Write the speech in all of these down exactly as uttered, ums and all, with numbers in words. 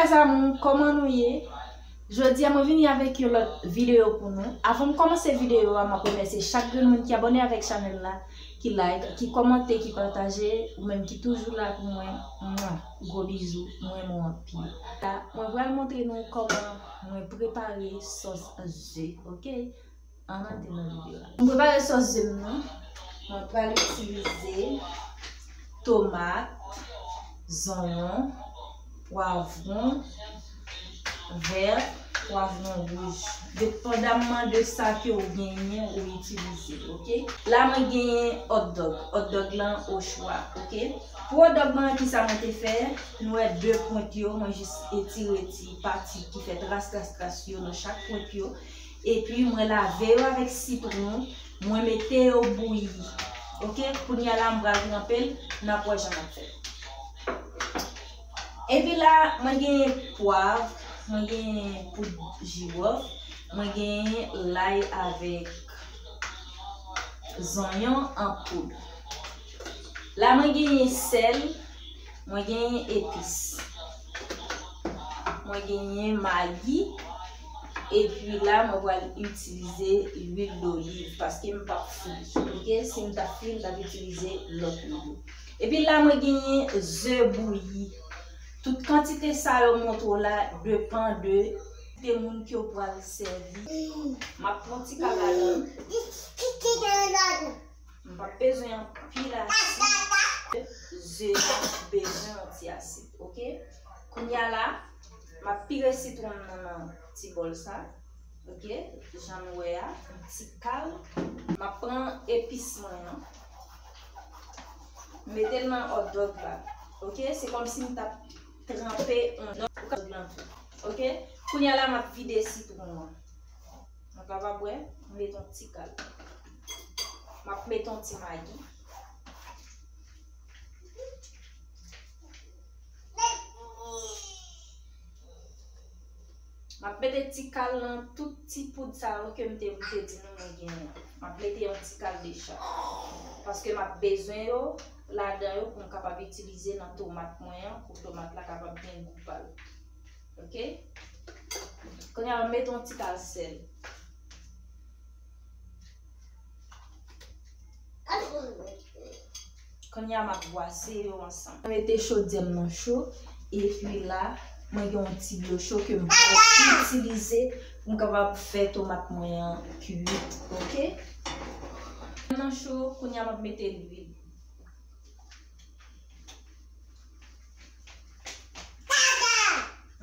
Mes amours, kòman nou ye? Jodi a mwen vini avèk yon lòt videyo pou nou. Avan m kòmanse videyo a, m ap remèsye chak grenn moun ki abòne avèk chanèl la, ki like, ki kòmante, ki pataje, ou menm ki toujou la pou mwen. Mwa, gwo bizou, mwen renmen w anpil. La, mwen pral montre nou kòman mwen prepare sòs ze, oke? Ann antre nan videyo a. Pou prepare sòs ze m nan, mwen pral itilize tomat, zonyon, pwavwon vè, pwavwon wouj. Depandamman de sa ke w genyen, ou itilize, oke? La, mwen genyen hot dog. Hot dog lan o chwa, oke? Pou hot dog mwen, kisa mwen te fè? Nou wè de pwent yo, mwen jis etire ti pati ki fè tras, tras, tras yo nan chak pwent yo. Epi mwen lave yo avèk sitwon, mwen mete yo bouyi. Oke, kounye a la m pral tranpe l, n ap wè jan n ap fè. Epi la, mwen genyen pwav, mwen genyen poud jiwòf, mwen genyen lay avèk zonyon an poud. La, mwen genyen sèl, mwen genyen epis. Mwen genyen magi. Epi la, mwen pral itilize lwil doliv paske m p ap fri. Oke, si m t ap fri, m t ap itilize lòt lwil. Epi la, mwen genyen ze bouyi. Tout kantite sa yo montre w la depann de kantite moun ke w pral sèvi. M ap pran ti kal ladan. M p ap bezwen anpil asid. Ze a bezwen yon ti asid, oke? Kounye a la, m ap pire sitwon m nan nan ti bòl sa. Oke? Jan nou wè a, yon ti kal. M ap pran epis mwen an. Mete l nan hot dog la. Oke? Se kòmsi m t ap tranpe yon hot dog lan tou. Oke? Kounye a la, m ap vide sitwon an. Nou kapab wè, m met yon ti kal. M ap met yon ti magi. M ap mete ti kal nan tout ti poud sa yo ke m te, m te di nou mwen genyen an. M ap mete yon ti kal de chak. Paske m ap bezwen yo ladan yo pou m kapab itilize nan tomat mwen an, pou tomat la kapab gen gou pa l. Oke? Kounye a, m mete yon ti kal sèl. Kounye a, m ap bwase yo ansanm. Mwen mete chodyè m nan cho, epi la, mwen gen yon ti dlo cho ke m pral itilize pou m kapab fè tomat mwen an kwit, oke? Nan cho, kounye a, m ap mete lwil.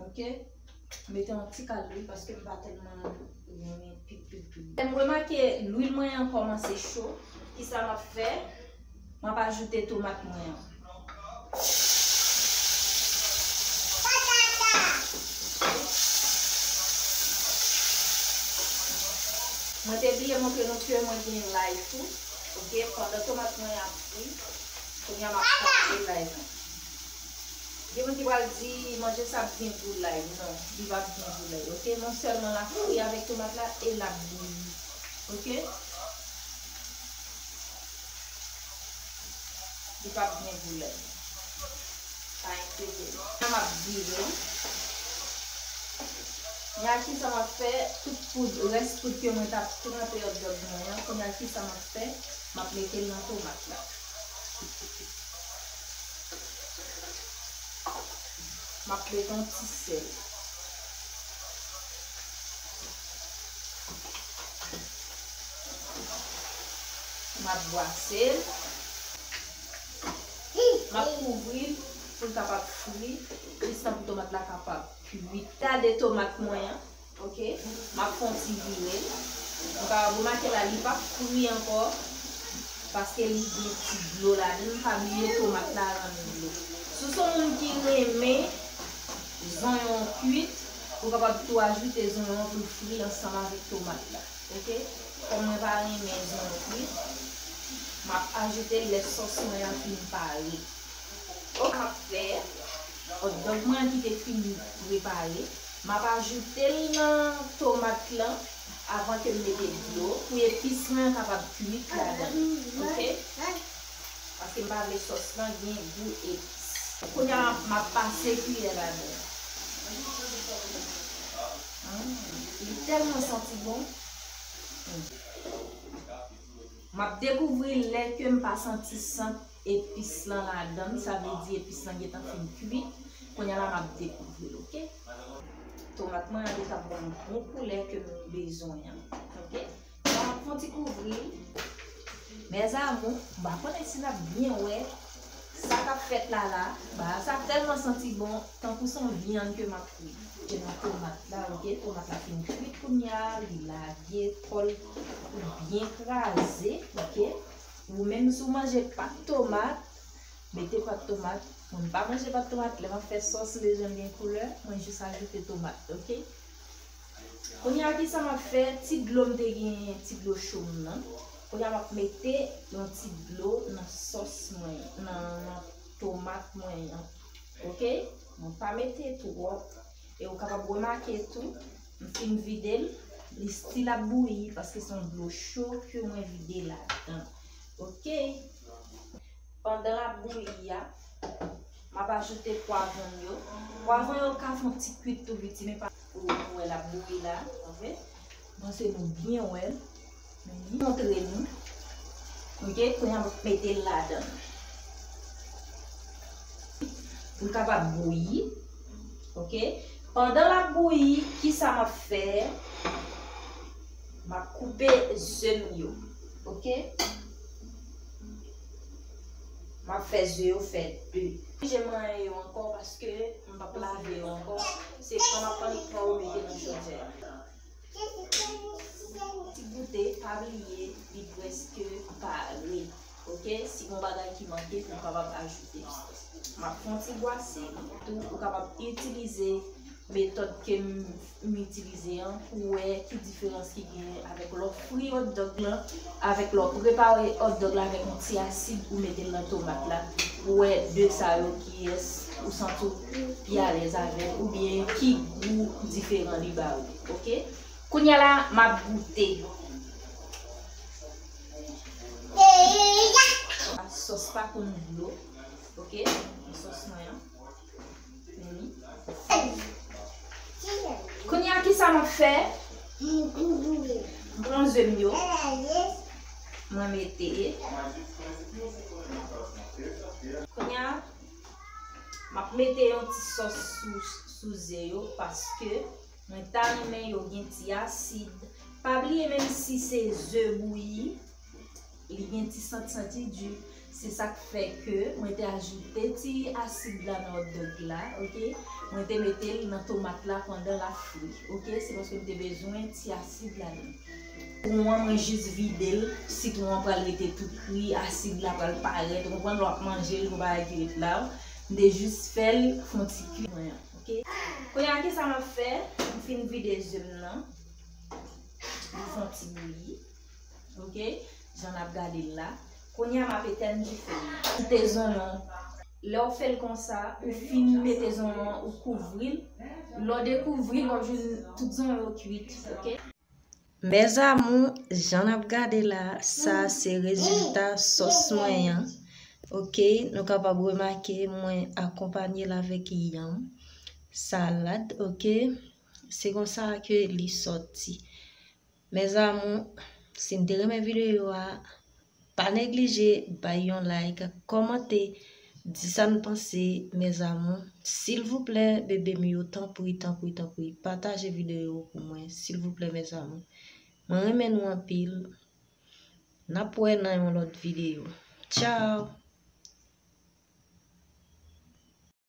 Oke? Mete yon ti kal lwil paske m pa tèlman renmen pit, pit, pit. Lè m remake lwil mwen an kòmanse cho, kisa m ap fè? M ap ajoute tomat mwen an. Mwen te bliye montre nou ke mwen gen lay tou. Oke, pandan tomat mwen ap fri, kounye a m ap pase lay nan. Gen moun ki pral di manje sa ap gen gou lay. Non, li p ap gen gou lay. Oke, non sèlman l ap fri avèk tomat la e l ap bouyi. Oke? Li p ap gen gou lay. Pa enkyete nou. Kounye a m ap vire l. Kounye a kisa m ap fè? Tout poud, rès poud ke mwen t ap tranpe hot dog mwen an, kounye a kisa m ap fè? M ap mete l nan tomat la. M ap mete yon ti sèl. M ap bwase l. M ap kouvri l pou l kapab fri, jistan pou tomat la kapab kwit. Gade tomat mwen an, oke? M ap fè yon ti vire l. Nou kapab remake la, li p ap fri ankò, paske li gen ti dlo ladan l. Pa bliye tomat la rann dlo. Si w se yon moun ki renmen zonyon kwit, ou kapab tou ajoute zonyon an pou l fri ansanm avèk tomat la. Oke? Kòm mwen pa renmen zonyon kwit, m ap ajoute l lè sòs mwen an fin pare. Oke, m ap fè hot dog mwen an ki te fin prepare. M ap ajoute l nan tomat lan avan ke m mete dlo pou epis mwen an kapab kwit ladan l. Oke? Paske m pa vle sòs lan gen gou epis. Kounye a, m ap pase kiyè ladan l. Ah, li tèlman santi bon. M ap dekouvri lè ke m pa santi sant epis lan ladan l, sa vle di epis lan gentan fin kuit. Kounye a la, m ap dekouvri l, oke? Tomat mwen an deja ban m bon koulè ke m bezwen an, oke? Bon, m ap fè yon ti kouvri. Mes amours, m pa konnen si n ap byen wè sa k ap fèt la la. Bagay sa tèlman santi bon, tankou se yon vyann ke m ap fri. Ke nan tomat la, oke? Tomat la fin kuit kounye a, li lage kò l, li byen kraze, oke? Ou menm si w manje pa t tomat, mete pa t tomat. Mwen m pa manje pa t tomat, lè m ap fè sòs, m bezwen l gen koulè, mwen jis ajoute tomat, oke? Kounye a, kisa m ap fè? Ti dlo m te genyen, ti dlo cho m nan. Kounye a, m ap mete yon ti dlo nan sòs mwen, nan, nan tomat mwen an. Oke? Mwen pa mete twòp. E ou kapab remake tou, m fin vide l, li still ap bouyi, paske se yon dlo cho ke mwen vide ladan. Oke? Pandan l ap bouyi a, m ap ajoute pwavwon m yo. Pwavwon yo ka fè yon ti kuit tou piti, men pa pou nou wè l ap bouyi la, oke? Panse nou byen wè l. Men li montre nou. Oke, kounye a m ap mete l ladan. Pou l kapab bouyi. Oke? Pandan l ap bouyi, kisa m ap fè? M ap koupe ze m yo. Oke? M ap fè ze yo fè de. Oblije manyen yo ankò paske m p ap lave yo ankò. Se pran m ap pran li pran ou mete nan chodyè a. Ti goute, pa bliye, li prèske pare. Oke, si gon bagay ki manke, pou w kapab ajoute. M ap fè yon ti bwase li. Tou, ou kapab itilize metòd ke m, m itilize an pou wè ki diferans ki genyen avèk lè w fri hot dog lan, avèk lè w prepare hot dog la avèk yon ti asid ou mete l nan tomat la, pou wè de sa yo kiyès ou santi w pi alèz avè l, oubyen ki gou diferan li ba ou. Oke? Kounye a la, m ap goute. Sòs pa konn dlo. Oke? Sòs mwen an. Men li. Kounye a, kisa m ap fè? M pran ze m yo. Mwen mete. Kounye a, m ap mete yon ti sòs sou, sou ze yo paske mwen ta renmen yo gen ti asid. Pa bliye, menm si se ze bouyi, li gen ti sant, santi di. Se sa k fè ke mwen te ajoute ti asid la nan hot dog la, oke? Mwen te mete l nan tomat la pandan l ap fri, oke? Se paske m te bezwen ti asid ladan. Sitwon an, mwen jis vide l. Sitwon an pral rete tou kri, asid la pral parèt. Ou konprann, lè w ap manje l, gon bagay ki ret la. M te jis fè l fè yon ti kwi mwen an, oke? Kounye a, kisa m ap fè? M fin vide ze m nan. Li fè yon ti bouyi. Oke? Jan n ap gade l la. Kounye a, m ap etèn dife m nan. Kite zonyon. Lè w fè l konsa, ou fin mete zonyon an, ou kouvri l. Lè w dekouvri l, w ap jwenn tout zonyon yo kwit. Oke? Mes amours, jan n ap gade la, sa se rezilta sòs mwen an. Oke, nou kapab remake mwen akonpanye l avèk yanm, salad, oke. Se konsa ke li sòti. Mes amours, si n te renmen videyo a, pa neglije bay yon like, kòmante, di sa n panse, mes amours. Silvouplè, bebe m yo, tanpri, tanpri, tanpri, pataje videyo pou mwen, silvouplè, mes amours. Mwen renmen nou anpil. N ap wè nan yon lòt videyo. Tchao!